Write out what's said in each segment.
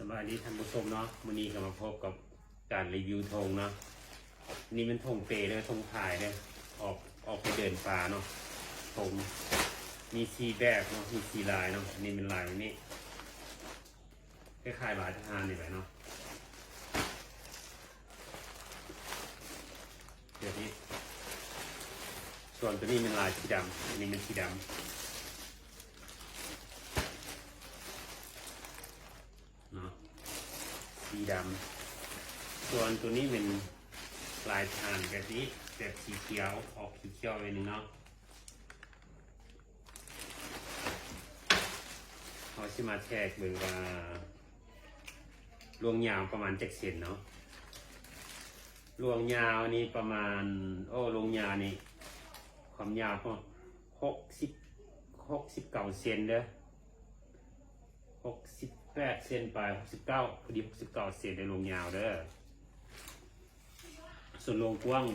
ສະບາຍດີທ່ານຜູ້ຊົມເນາະ, ມື້ນີ້ກໍມາພົບກັບການຣີວິວຖົງເນາະ. ນີ້ແມ່ນຖົງເປເດີ, ຖົງພາຍເດີ, ອອກ ອອກໄປເດີນປ່າເນາະ. ຖົງມີສີ່ແບບເນາະ, ມີສີ່ລາຍເນາະ. ອັນນີ້ແມ່ນລາຍແບບນີ້ ຄ້າຍໆລາຍທະຫານນີ້ແຫຼະເນາະ, ແບບນີ້. ສ່ວນໂຕນີ້ແມ່ນລາຍສີດຳ, ອັນນີ້ແມ່ນສີດຳເນາະ, ສີດຳ. ສ່ວນໂຕນີ້ແມ່ນລາຍທະຫານແບບນີ້, ແບບສີຂຽວ, ອອກຂຽວໆໜ້ອຍໜຶ່ງເນາະ. ເຮົາຊິມາແທກເບິ່ງວ່າລວງຍາວປະມານຈັກເຊັນເນາະ. ລວງຍາວນີ້ປະມານ ໂອ້ ລວງຍາວນີ້ ຄວາມຍາວກໍຫົກສິບ ຫົກສິບເກົ້າເຊັນເດີ, ຫົກສິບແປດເຊັນປາຍ, ຫົກສິບເກົ້າ ພໍດີ ຫົກສິບເກົ້າເຊັນເດີ ລວງຍາວເດີ. ສ່ວນລວງກວ້າງ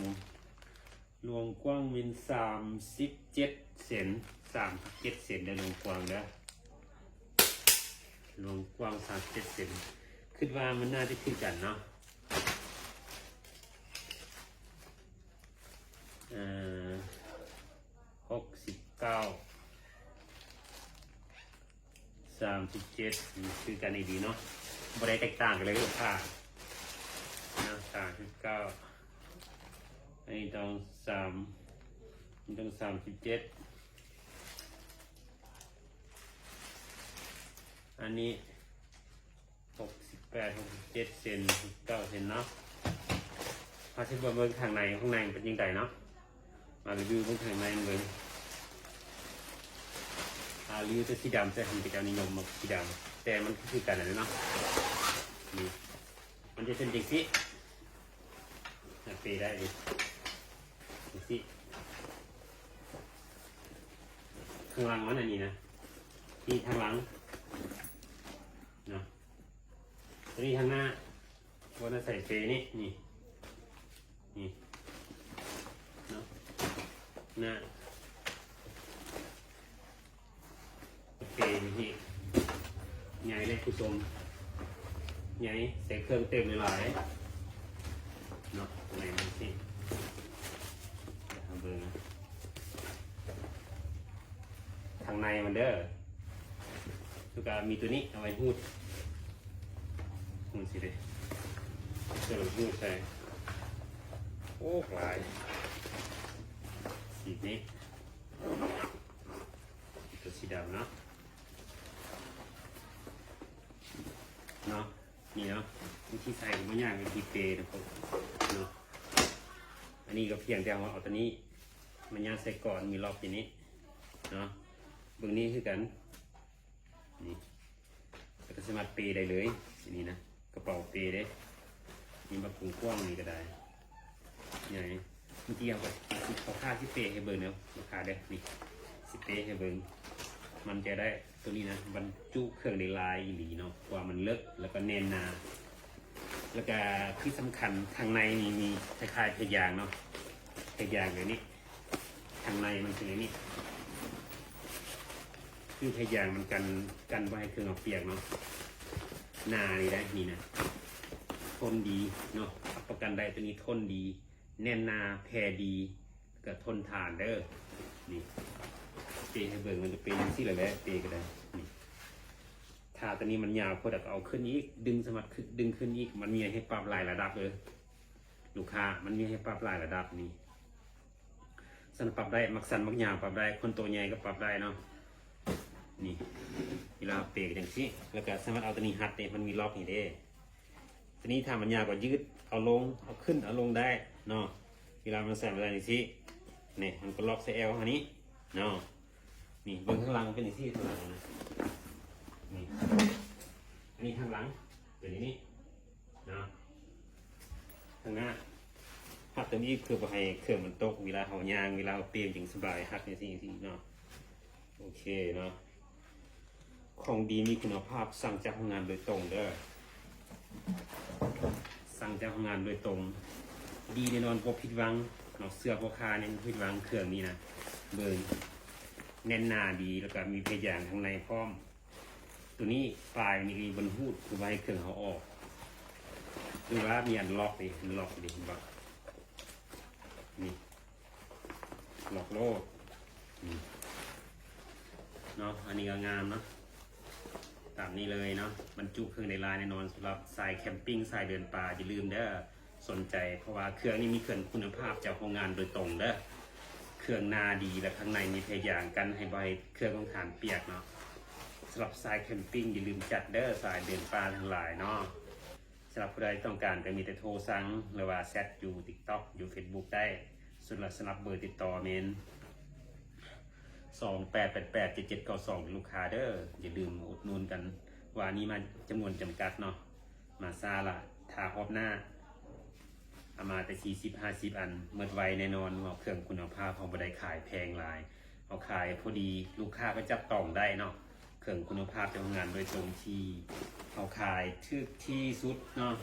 ລວງກວ້າງແມ່ນສາມສິບເຈັດເຊັນ, ສາມສິບເຈັດເຊັນເດີ ລວງກວ້າງເດີ, ລວງກວ້າງສາມສິບເຈັດເຊັນ. ຄິດວ່າມັນໜ້າຈະຄືກັນເນາະ, ເອີ ຫົກສິບເກົ້າ ສາມສິບເຈັດ ຄືກັນອີ່ຫຼີເນາະ, ບໍ່ໄດ້ແຕກຕ່າງກັນເລີຍລູກຄ້າເນາະ. ສາມສິບເກົ້າ ອັນນີ້ຕ້ອງສາມ ມັນຕ້ອງສາມສິບເຈັດ, ອັນນີ້ຫົກສິບແປດ ຫົກສິບເຈັດເຊັນ ຫົກສິບເກົ້າເຊັນເນາະ. ເຮົາຊິມາເບິ່ງຂ້າງໃນ, ຂ້າງໃນມັນເປັນຈັ່ງໃດເນາະ. ມາຣີວິວເບິ່ງຂ້າງໃນມັນເບິ່ງ. ອ່າ ຣີວິວແຕ່ສີດຳ, ແຕ່ເຫັນເຂົາເຈົ້ານິຍົມມັກສີດຳ, ແຕ່ມັນຄືກັນນັ້ນແຫຼະເນາະ. ນີ້ ມັນຈະເປັນຈັ່ງຊີ້, ເປີໄດ້ເດ້ ຈັ່ງຊີ້. ຂ້າງຫຼັງມັນອັນນີ້ນະ, ນີ້ທາງຫຼັງເນາະ, ຕົວນີ້ທາງໜ້າ. ບໍ່ໄດ້ໃສ່ເປນີ້ ນີ້ ນີ້ເນາະ, ໜ້າເປນີ້ ໃຫຍ່ເດ້ຜູ້ຊົມ, ໃຫຍ່ ໃສ່ເຄື່ອງເຕັມຫຼາຍໆເນາະ. ໃນນີ້ຊິ ດຽວເຮົາເບິ່ງ ທາງໃນມັນເດີ ຄືກະມີຕົວນີ້ເອົາໄວ້ຮູດ ຮູດຊິເດ້ ເອົາໄວ້ຮູດໃສ່ ໂອ້ ຫຼາຍ ສີນີ້ ຕົວສີດຳເນາະ ເນາະ ນີ້ເນາະ ວິທີໃສ່ກໍບໍ່ຍາກ ວິທີເປນະເນາະ. ອັນນີ້ກໍພຽງແຕ່ເຮົາເອົາຕົວນີ້ມາຍັດໃສ່ກ່ອນ ມີລັອກຢູ່ນີ້ເນາະ ເບິ່ງນີ້ຄືກັນ ນີ້ ແລ້ວກໍສາມາດເປໄດ້ເລີຍ ອັນນີ້ນະ ກະເປົາເປເດ້ ມີບັກກວ້າງໆນີ້ກໍໄດ້ ໃຫຍ່ ເມື່ອກີ້ເຮົາກໍ ເຮົາຄາດຊິເປໃຫ້ເບິ່ງເດີ ລູກຄ້າເດີ ນີ້ ຊິເປໃຫ້ເບິ່ງ ມັນຈະໄດ້ ຕົວນີ້ນະ ບັນຈຸເຄື່ອງໄດ້ຫຼາຍອີ່ຫຼີເນາະ ເພາະວ່າມັນເລິກ ແລ້ວກໍແໜ້ນໜາ ແລ້ວກໍທີ່ສຳຄັນ ຂ້າງໃນນີ້ມີຄ້າຍໆແຜ່ນຢາງເນາະ ແຜ່ນຢາງແບບນີ້ ຂ້າງໃນມັນເປັນແບບນີ້ ຄືແຜ່ນຢາງມັນກັນ ກັນບໍ່ໃຫ້ເຄື່ອງເຮົາປຽກເນາະ ໜານີ້ໄດ໋ ນີ້ນະ ທົນດີເນາະ ຮັບປະກັນໄດ້ ຕົວນີ້ທົນດີ ແໜ້ນໜາ ແຜ່ດີ ແລ້ວກໍທົນທານເດີ ນີ້ ເປໃຫ້ເບິ່ງ ມັນຈະເປັນຈັ່ງຊີ້ແຫຼະ ເປກໍໄດ້ ນີ້ ຖ້າຕົວນີ້ມັນຍາວໂພດ ກໍເອົາຂຶ້ນອີກ ດຶງ ສາມາດຂຶ້ນ ດຶງຂຶ້ນອີກ ມັນມີໃຫ້ປັບຫຼາຍລະດັບເດີ ລູກຄ້າ ມັນມີໃຫ້ປັບຫຼາຍລະດັບ ນີ້ ຊັ້ນປັບໄດ້ ມັກສັ້ນມັກຍາວປັບໄດ້ ຄົນໂຕໃຫຍ່ກໍປັບໄດ້ເນາະ ນີ້ ເວລາເປກໍຈັ່ງຊີ້ ແລ້ວກໍສາມາດເອົາຕົວນີ້ຮັດເດ້ ມັນມີລັອກນີ້ເດ້ ຕົວນີ້ຖ້າມັນຍາວກໍຢືດເອົາລົງ ເອົາຂຶ້ນເອົາລົງໄດ້ເນາະ ເວລາມັນໃສ່ບໍ່ໄດ້ຈັ່ງຊີ້ ນີ້ ມັນກໍລັອກໃສ່ແອວເຮົານີ້ເນາະ ນີ້ ເບິ່ງທາງຫຼັງເປັນຈັ່ງຊີ້ ທາງຫຼັງນະ ນີ້ ອັນນີ້ທາງຫຼັງເປັນຢ່າງນີ້ ເນາະ ທາງໜ້າຮັດຕົວນີ້ເພື່ອບໍ່ໃຫ້ເຄື່ອງມັນຕົກ ເວລາເຮົາຍ່າງ ເວລາເຮົາເປນຈຶ່ງສະບາຍ ຮັດຈັ່ງຊີ້ ຈັ່ງຊີ້ເນາະ ໂອເຄເນາະ ຂອງດີມີຄຸນນະພາບ ສັ່ງຈາກໂຮງງານໂດຍຕົງເດີ ສັ່ງຈາກໂຮງງານໂດຍຕົງ ດີແນ່ນອນ ບໍ່ຜິດຫວັງເນາະ ເຊື່ອພໍ່ຄ້ານີ້ ບໍ່ຜິດຫວັງ ເຄື່ອງນີ້ນະ ເບິ່ງ ແໜ້ນໜາດີ ແລ້ວກະມີແຜ່ນຢາງທາງໃນພ້ອມ ໂຕ ຕົວນີ້ປາຍນີ້ກໍຢູ່ບົນຫູດ ຄືວ່າໃຫ້ເຄື່ອງເຮົາອອກ ຫຼືວ່າມີອັນລັອກນີ້ ອັນລັອກນີ້ເຫັນບໍ່? ນີ້ ລັອກໂລດ ນີ້ເນາະ ອັນນີ້ກໍງາມເນາະ ຕາມນີ້ເລີຍເນາະ ບັນຈຸເຄື່ອງໄດ້ຫຼາຍແນ່ນອນ. ສຳລັບສາຍແຄມປິງ ສາຍເດີນປ່າ ຢ່າລືມເດີ ສົນໃຈ ເພາະວ່າເຄື່ອງນີ້ມີເຄື່ອງຄຸນນະພາບຈາກໂຮງງານໂດຍຕົງເດີ. ເຄື່ອງໜາດີ ແລະ ຂ້າງໃນມີແຜ່ຢາງກັນໃຫ້ບໍ່ໃຫ້ເຄື່ອງຂອງທ່ານປຽກເນາະ. ສຳລັບສາຍແຄມປິງ ຢ່າລືມຈັດເດີ ສາຍເດີນປ່າທັງຫຼາຍເນາະ. ສຳລັບຜູ້ໃດຕ້ອງການກໍມີແຕ່ໂທສັ່ງ ຫຼືວ່າແຊັດຢູ່ຕິກຕັອກ ຢູ່ເຟສບຸກໄດ້. ສ່ວນລະ ສຳລັບເບີຕິດຕໍ່ແມ່ນ ສອງແປດແປດແປດ ເຈັດເຈັດເກົ້າສອງ ລູກຄ້າເດີ. ຢ່າລືມມາອຸດໜູນກັນ ວ່ານີ້ມາຈຳນວນຈຳກັດເນາະ. ມາຊ້າລະ ຖ້າຮອບໜ້າ ເອົາມາແຕ່ສີ່ສິບ ຫ້າສິບອັນ ໝົດໄວແນ່ນອນ. ເຮົາເຄື່ອງຄຸນນະພາບ ເຮົາບໍ່ໄດ້ຂາຍແພງຫຼາຍ ເຮົາຂາຍພໍດີ ລູກຄ້າກໍຈັບຕ້ອງໄດ້ເນາະ. ເຄື່ອງຄຸນນະພາບຈາກໂຮງງານໂດຍຕົງ ທີ່ເຮົາຂາຍຖືກທີ່ສຸດເນາະ.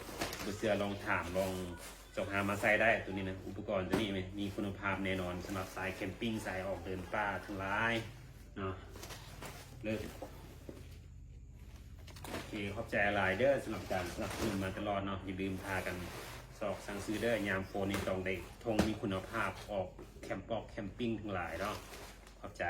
ບໍ່ເຊື່ອລອງຖາມ ລອງຊອກຫາມາໃຊ້ໄດ້. ຕົວນີ້ນະ ອຸປະກອນຕົວນີ້ແມ່ນມີຄຸນນະພາບແນ່ນອນ ສຳລັບສາຍແຄມປິງ ສາຍອອກເດີນປ່າທັງຫຼາຍເນາະ. ເລີດ ໂອເຄ ຂອບໃຈຫຼາຍເດີ ສຳລັບການສະໜັບສະໜູນມາຕະຫຼອດເນາະ. ຢ່າລືມພາກັນຊອກສັ່ງຊື້ເດີ ຍາມຝົນນີ້ຕ້ອງໄດ້ຖົງມີຄຸນນະພາບ ອອກແຄມປອກແຄມປິງທັງຫຼາຍເນາະ. ຂອບໃຈ.